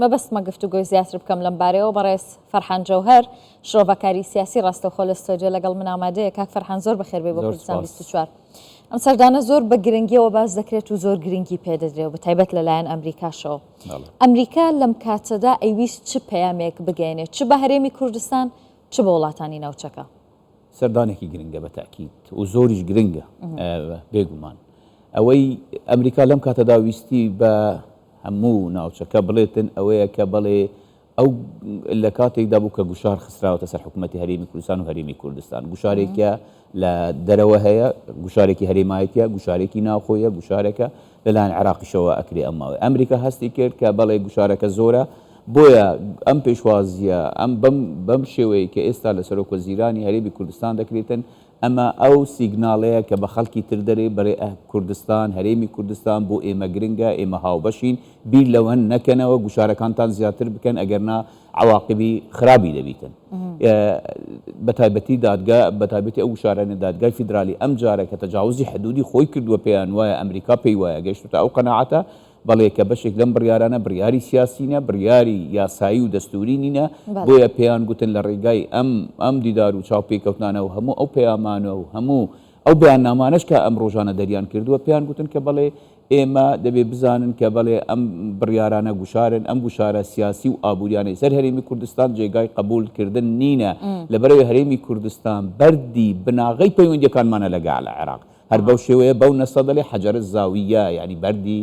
مەبەستمە گفتوگۆی زیاتر بکەم لەم بارەیەوە بەڕێز فەرحان جەوهەر شرۆڤەکاری سیاسی ڕاستەوخۆ لە ستۆدیۆ لەگەڵ من ئامادەیە. کاک فەرحان زۆر بەخێر بێی بۆ کوردستان 24. ئەم سەردانە زۆر بە گرنگیەوە باس دەکرێت و زۆر گرنگی پێدەدرێت و بەتایبەت لەلایەن ئەمریکاشەوە. ئەمریکا لەم کاتەدا ئەیویست چ پەیامێک بگەیەنێت چ بە هەرێمی کوردستان چ بە وڵاتانی ناوچەکە؟ سەردانێکی گرنگە بە تەئکید و زۆریش گرنگە بێگومان. ئەوەی ئەمریکا لەم کاتەدا ویستی بە هەموو ناوچەکە بڵێتن ئەوەیە کە بەڵێ ئەو لە کاتێکدا بوو کە گوشار خسراوەتە سەر حکوومەتی هەرێمی کوردستان و هەرێمی کوردستان گوشارێکە لە دەرەوە هەیە گوشارێکی هەرێمایەتە گوشارێکی ناوخۆیە گوشارێکە لەلایەن عێراقیشەوە ئەکرێ ئەم ماوەیە ئەمریکا هەستی کرد کە بەڵێ گوشارەکە زۆرە بۆیە ئەم پێشوازیە ئەم بەم بەم شێوەیە کە ئێستا لە سەرۆک وەزیرانی هەرێمی کوردستان دەکرێتن ئەمە ئەو سیگناڵەیە کە بە خەڵکی تر دەرێ بەرێ ئه کوردستان هەرێمی کوردستان بۆ ئێمە گرنگە ئێمە هاوبەشین بیر لەوە نەکەنەوە گوشارەکانتان زیاتر بکەن ئەگەرنا عەواقبی خرابی دەبیتن بەتایبەتی دادگا بەتایبەتی ئەو گوشارانە دادگای فیدرالی ئەم جارە کە تەجاوزی حدودی خۆی کردووە پێیان وایە ئەمریکا پێی وایە گەیشتوتە ئەو قەناعەتە بەڵێ کە بەشێک لەم بڕیارانە بڕیاری سیاسینە بڕیاری یاسایی و دەستوری نینە بۆیە پێیان گوتن لە ڕێگای ئەم ئەم دیدار و چاوپێکەوتنانە و هەموو ئەو پەیامانە و هەموو ئەو بەیاننامانەش کە ئەم ڕۆژانە دەریان کردووە پێیان گوتن کە بەڵێ ئێمە دەبێ بزانن کە بەڵێ ئەم بڕیارانە گوشارن، ئەم گوشارە سیاسی و ئابووریانەی سەر هەرێمی کوردستان جێگای قەبووڵ کردن نینە، لەبەرئەوەی هەرێمی کوردستان بەردی بناغەی پەیوەندیەکانمانە لەگەعل عێراق، هەر بەو شێوەیە بەو نەسە دەلێ حجر الزاویە یانی بەردی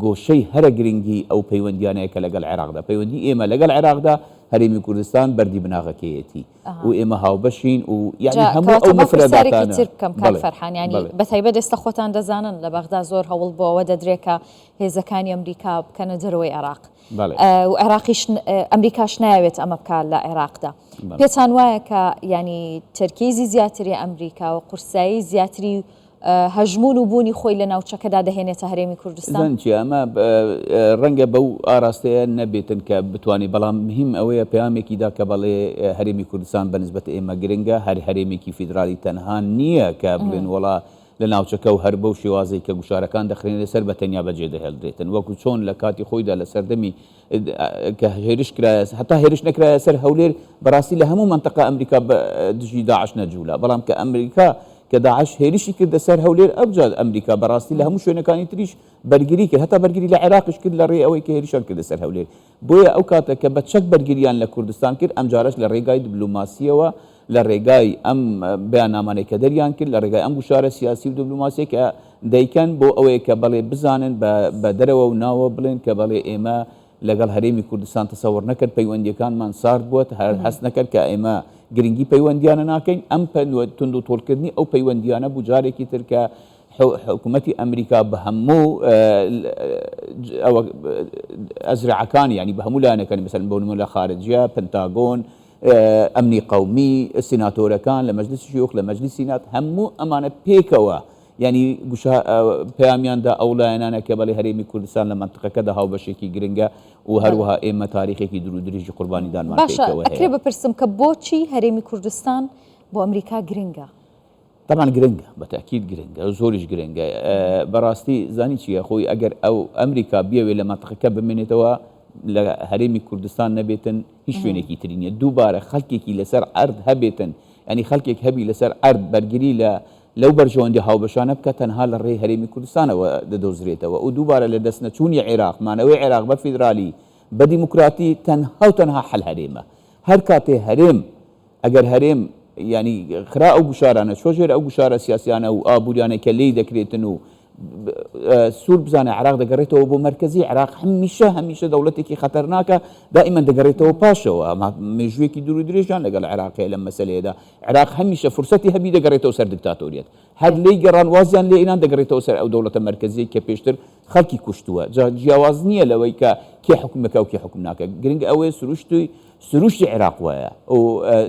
گۆشەی هەرە گرنگی ئەو پەیوەندیانەیە کە لەگەڵ عێراقدا پەیوەندی ئێمە لەگەڵ عێراقدا هەرێمی کوردستان بەردی بناغەکەیەتی. و ئێمە هاوبەشین و یعنی هەموو ئەو مفرەداتانە تر بکەم کاک فەرحان ینی بە تایبەت ئێستا خۆتان دەزانن لە بەغدا زۆر هەوڵ بۆ ئەوە دەدرێت کە هێزەکانی ئەمریکا بکەنە دەرەوەی عێراق و عێراقیش ئەمریکاش ناوێت ئەمە بکات لە عێراقدا پێتان وایە کە ینی تەرکیزی زیاتری ئەمریکا و قورسایی زیاتری هەژموون و بوونی خۆی لە ناوچەکەدا دەهێنێتە هەرێمی کوردستان؟ زانی چیە ئەمە ڕەنگە بەو ئاراستەیە نەبێتن کە بتوانێت بەڵام مهم ئەوەیە پەیامێکی دا کە بەڵێ هەرێمی کوردستان بە نسبەت ئێمە گرنگە هەر هەرێمێکی فیدرالی تەنها نییە کە بڵێن وەڵا لە ناوچەکە و هەر بەو شێوازەی کە گوشارەکان دەخرێنە سەر بە تەنیا بەجێ دەهێڵدرێتن وەکو چۆن لە کاتی خۆیدا لە سەردەمی کە هێرش کرایە هەتا هێرش نەکرایە سەر هەولێر بەڕاستی لە هەموو مەنتەقە ئەمریکا دژی داعش نەجوولا بەڵام کە ئەمریکا کە داعش هێرشی کردە سەر هەولێر ئەوجا ئەمریکا بەڕاستی لە هەموو شوێنەکانی تریش بەرگری کرد هەتا بەرگری لە عێراقیش کرد لە ڕێی ئەوەی کە هێرشیان کردە سەر هەولێر بۆیە ئەو کاتە کە بە چەک بەرگریان لە کوردستان کرد ئەمجارەش لە ڕێگای دبلۆماسیەوە لە ڕێگای ئەم بەیاننامانەی کە دەریان کرد، لە ڕێگای ئەم گوشارە سیاسی و دبلۆماسیە کە دەیکەن بۆ ئەوەیە کە بەڵێ بزانن بە دەرەوە و ناوە بڵێن کە بەڵێ ئێمە لەگەڵ هەرێمی کوردستان تەسەوڕ نەکەن پەیوەندیەکانمان سارد بووە هەست نەکەن کە ئێمە گرنگی پەیوەندیانە ناکەین ئەم توند و تۆڵکردنی ئەو پەیوەندیانە بوو جارێکی تر کە حکوومەتی ئەمریکا بە هەموو ئەزرعەکانی ینی بە هەموو لایەنەکانی مەسەلەن بۆ نموونە لە خارجیە پنتاگۆن ئەمنی قەومی، سیناتۆرەکان لە مەجلیسی شیوخ، لە مەجلیسی نات، هەموو ئەمانە پێکەوە یانی گوشا پەیامیان دا ئەو لایەنانە کە بەڵێ هەرێمی کوردستان لە مەنتقەکەدا هاوبەشێکی گرنگە و هەروەها ئێمە تاریخێکی دوور و درێژی قوربانیدانمان باشە پێکەوە ئەکرێ هەیە. بپرسم کە بۆچی هەرێمی کوردستان بۆ ئەمریکا گرنگە؟ تەبعەن گرنگە، بە تەئکید گرنگە، زۆریش گرنگە. بەڕاستی زانی چییە، خۆی ئەگەر ئەو ئەمریکا بیەوێ لە مەنتقەکە بمێنێتەوە لە هەرێمی کوردستان نەبێتن هیچ شوێنێکی تری نییە. دووبارە خەڵکێکی لەسەر عەرد هەبێتن، یانی خەڵکێک هەبی لەسەر عەرد بەرگری لە لەو بەرژەوەندی هاوبەشانە بکە تەنها لە ڕێی هەرێمی کوردستانەوە دەدۆزرێتەوە و دووبارە لە دەست نەچوونی عێراق، مانەوەی عێراق بە فیدرالی، بە دیموکراتی تەنها و تەنها حەل هەرێمە. هەر کاتێ هەرێم ئەگەر هەرێم یانی خرا ئەو گوشارانە چوە ژێر ئەو گوشارە سیاسیانە و ئابووریانەی کە لێی دەکرێتن و سوور بزانە عێراق دەگەڕێتەوە بۆ مەرکەزی عێراق هەمیشە هەمیشە دەوڵەتێکی خەتەرناکە دائیمەن دەگەڕێتەوە پاشەوە ئەمە مێژوویەکی دوور و درێژیان لەگەڵ عێراق هەیە لەم مەسەلەیەدا عێراق هەمیشە فرسەتی هەبی دەگەڕێتەوە سەر دکتاتۆریەت هەر لێی گەڕان وازیان لێ ئینان دەگەڕێتەوە سەر ئەو دەوڵەتە مەرکەزیەی کە پێشتر خەڵکی کوشتووە جا جیاواز نییە لەوەی کە کێ حوکم دەکا و کێ حوکم ناکا گرنگ ئەوەیە سروشتی سروشتی عێراق وایە و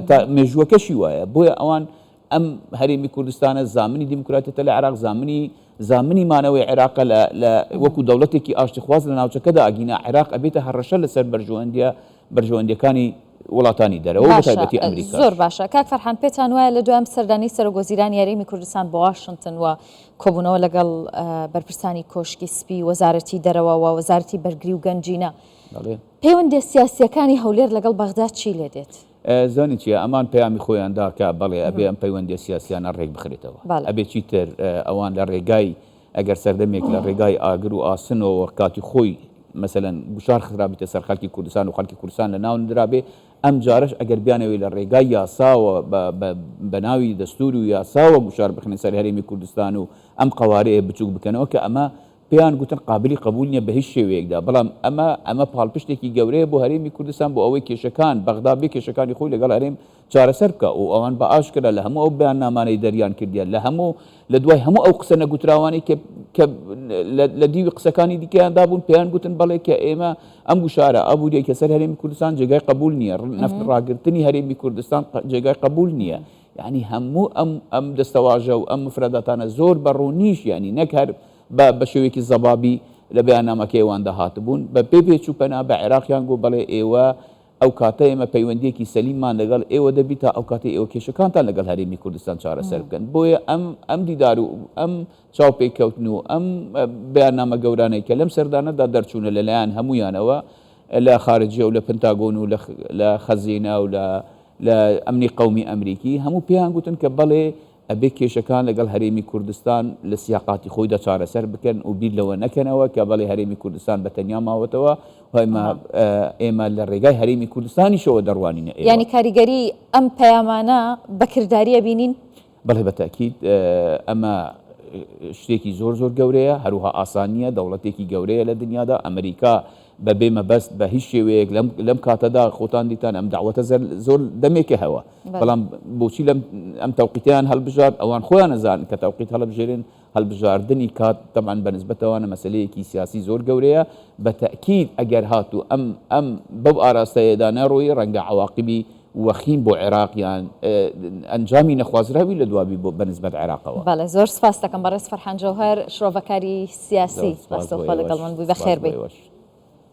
تا مێژووەکەشی وایە بۆیە ئەوان ئەم هەرێمی کوردستانە زامنی دیموکراتیەتە لە عێراق زامنی زامنی مانەوەی عێراقە لە لە وەکو دەوڵەتێکی ئاشتیخواز لە ناوچەکەدا ئەگینا عێراق ئەبێتە هەڕەشە لەسەر بەرژەوەندیە بەرژەوەندیەکانی. وڵاتانی دەرەوە و باشە بەتایبەتی ئەمریکاش. زۆر باشە کاک فەرحان پێتان وایە لە دوای ئەم سەردانەی سەرۆک وەزیرانی هەرێمی کوردستان بۆ واشنتن و کۆبوونەوە لەگەڵ بەرپرسانی کۆشکی سپی وەزارەتی دەرەوە و وەزارەتی بەرگری و گەنجینە بەڵێ. پەیوەندیە سیاسیەکانی هەولێر لەگەڵ بەغدا چی لێ دێت؟ زانی چیە ئەمان پەیامی خۆیان دا کە بەڵێ ئەبێ ئەم پەیوەندیە سیاسیانە ڕێک بخرێتەوە ئەبێ چیتر ئەوان لە ڕێگای ئەگەر سەردەمێک لە ڕێگای ئاگر و ئاسنەوە کاتی خۆی مەسەلەن گوشار خرابیتە سەر خەڵکی کوردستان و خەڵکی کوردستان لە ناو نرابێ ئەم جارش ئەگەر بیانەوەی لە ڕێگای یاساوە بە ناوی دەستور و یاساوە گوشار بخنە سەر هەرێمی کوردستان و ئەم قەوارەیە بچوک بکەنەوە کە ئەمە پێیان گوتن قابلی قبوول نییە بە هیچ شێوەیەکدا، بەڵام ئەمە ئەمە پاڵپشتێکی گەورەیە بۆ هەرێمی کوردستان بۆ ئەوەی کێشەکان بەغدا بێ کێشەکانی خۆی لەگەڵ هەرێم چارەسەر بکا و ئەوان بە ئاشکرا لە هەموو ئەو بەیاننامانەی دەریان کردیە لە هەموو لە دوای هەموو ئەو قسە نەگوتراوانەی کە کە لە دیوی قسەکانی دیکەیان دابوون پێیان گوتن بەڵێ کە ئێمە ئەم گوشارە ئابووریە کە سەر هەرێمی کوردستان جێگای قبول نییە نەفت ڕاگرتنی هەرێمی کوردستان جێگای قبول نییە یانی هەموو ئەم ئەم دەستەواژە و ئەم مفرەداتانە زۆر بە ڕوونیش یانی نەک هەر بە بە شێوەیەکی زەبابی لە بەیاننامەکەی ئەواندا هاتبوون بە پێ پێچ و پەنا بە عێراقیان گوت بەڵێ ئێوە ئەو کاتە ئێمە پەیوەندییەکی سەلیممان لەگەڵ ئێوە دەبی تا ئەو کاتەی ئێوە کێشەکانتان لەگەڵ هەرێمی کوردستان چارەسەر بکەن بۆیە ئەم ئەم دیدار و ئەم چاوپێکەوتن و ئەم بەیاننامە گەورانەی کە لەم سەردانەدا دەرچوونە لەلایەن هەموویانەوە لە خارجیە و لە پنتاگۆن و لە خەزینە و لە لە ئەمنی قەومی ئەمریکی هەموو پێیان گوتن کە بەڵێ ئەبێ کێشەکان لەگەڵ هەرێمی کوردستان لە سیاقاتی خۆیدا چارەسەر بکەن و بیر لەوە نەکەنەوە کە بەڵێ هەرێمی کوردستان بە تەنیا ماوەتەوە و ئێمە ئێمە لە ڕێگای هەرێمی کوردستانیشەوە دەڕوانینە ئێوە. یانی کاریگەری ئەم پەیامانە بە کرداری ئەبینین؟ بەڵێ بە تەئکید ئەمە شتێکی زۆر زۆر گەورەیە، هەروها ئاسان نییە، دەوڵەتێکی گەورەیە لە دنیادا، ئەمریکا بە بێ مەبەست بە هیچ شێوەیەک لەم لەم کاتەدا خۆتان دیتان ئەم دەعوەتە زۆر دەمێکە هەوە، بەڵام بۆچی لەم ئەم تەوقیتەیان هەڵبژارد ئەوان خۆیان ئەزانن کە تەوقیت هەڵبژێرن هەڵبژاردنی کات تەبعەن بە نسبەت ئەوانە مەسەلەیەکی سیاسی زۆر گەورەیە، بە تەئکید ئەگەر هاتوو ئەم ئەم بەو ئاراستەیەدا نەڕۆی ڕەنگە عەواقبی وەخیم بۆ عێراق یان ئەنجامی نەخوازراوی لە دوا بی بۆ بە نسبەت عێراقەوە. بەڵێ زۆر سپاست دەکەم بەڕێز فەرحان جەوهەر شرۆڤەکاری سیاسی زۆر سپاس بۆ ڕاستەوخۆ ئێوەش. لەگەڵ من بووی سپاس بەخێر بۆ بێی. ئێوەش.